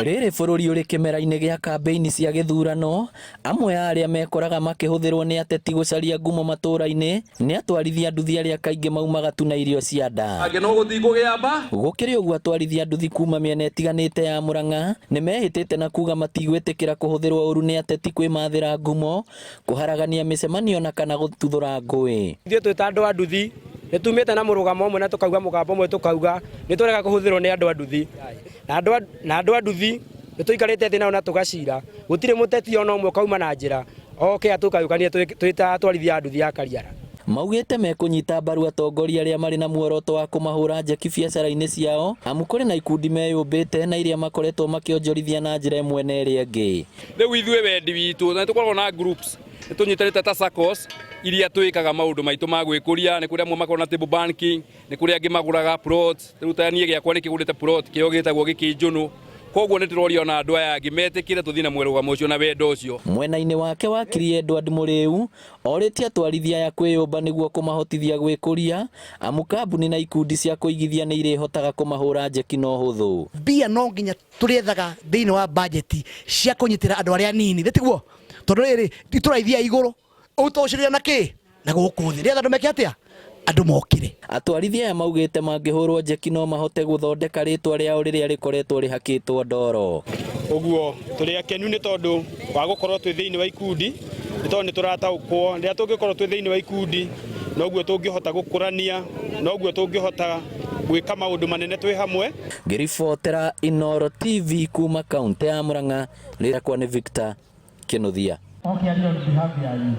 Rĩrĩ bũrũri ũrĩ kĩmera-inĩ gĩa kambĩini cia gĩthurano, amwe a arĩa mekoraga makĩhũthĩrwo nĩ ateti gũcaria ngumo matũũra-inĩ nĩ atwarithia nduthi arĩa kaingĩ maumaga tu na irio cia nda. Angĩ no gũthiĩ kũgĩa mba. Gũkĩrĩ ũguo atwarithia nduthi kuma mĩena ĩtiganĩte ya Murang'a nĩ mehĩtĩte na kuga matigwĩtĩkĩra kũhũthĩrwo ũru nĩ ateti kwĩmathĩra ngumo, kũharagania mĩcemanio na kana gũtuthũra ngũĩ. Ithuĩ twĩ ta andũ a nduthi nĩ tumĩte na mũrũgamo ũmwe na tũkauga mũgambo ũmwe tũkauga nĩ tũrega kũhũthĩrwo nĩ andũ a nduthi. Na andũ a nduthi nĩ tũikarĩte thĩ nao na tũgacira gũtirĩ mũteti ona ũmwe ũkauma na njĩra oke atũgayũkanie twĩ ta atwarithia a nduthi ya Kariara. Maugĩte mekũnyita mbaru atongoria arĩa marĩ na muoroto wa kũmahũra njeki biacara-inĩ ciao amu kũrĩ na ikundi meyũmbĩte na iria makoretwo makĩonjorithia na njĩra ĩmwe na ĩrĩa ĩngĩ. Rĩu ithuĩ wendi witũ na nĩtũkoragwo na groups nĩtũnyitanĩte ta SACCOS iria twĩkaga maũndũ maitũ ma gwĩkũria, nĩ kũrĩ amwe makoragwo na table banking, nĩ kũrĩ angĩ magũraga plot, rĩu ta niĩ gĩakwa nĩ kĩgũrĩte plot kĩo gĩtagwo gĩkĩnjũnũ, koguo nĩ tũroria ona andũ aya angĩ metĩkĩre tũthiĩ na mũrũgamo ũcio na wendo ũcio. Mwena-inĩ wake wakiri Edward Mũrĩu orĩtie atwarithia aya kwĩyũmba nĩguo kũmahotithia gwĩkũria amu kambuni na ikundi cia kũigithia nĩ irĩhotaga kũmahũra njeki na ũhũthũ. Mbia no nginya tũrĩethaga thĩinĩ wa bajeti cia kũnyitĩra andũ arĩa anini, nĩ tiguo? Tondũ rĩrĩ itũra ithiaga igũrũ ũtocĩrĩra na kĩ na gũkũ thĩ nĩgetha andũ meke atĩa andũ mokĩre. Atwarithia aya maugĩte mangĩhũrwo njeki no mahote gũthondeka rĩtwa rĩao rĩrĩa rĩkoretwo rĩhakĩtwo ndoro. Ũguo tũrĩ akenu nĩ tondũ wa gũkorwo twĩ thĩinĩ wa ikundi nĩ tondũ nĩ tũrataũkwo rĩrĩa tũngĩkorwo twĩ thĩinĩ wa ikundi noguo tũngĩhota gũkũrania noguo tũngĩhota gwĩka maũndũ manene twĩ hamwe. Ngĩribotera Inooro TV kuma kaũntĩ ya Murang'a, rĩakwa nĩ Victor Kĩnuthia. Okay, on behalf ya you.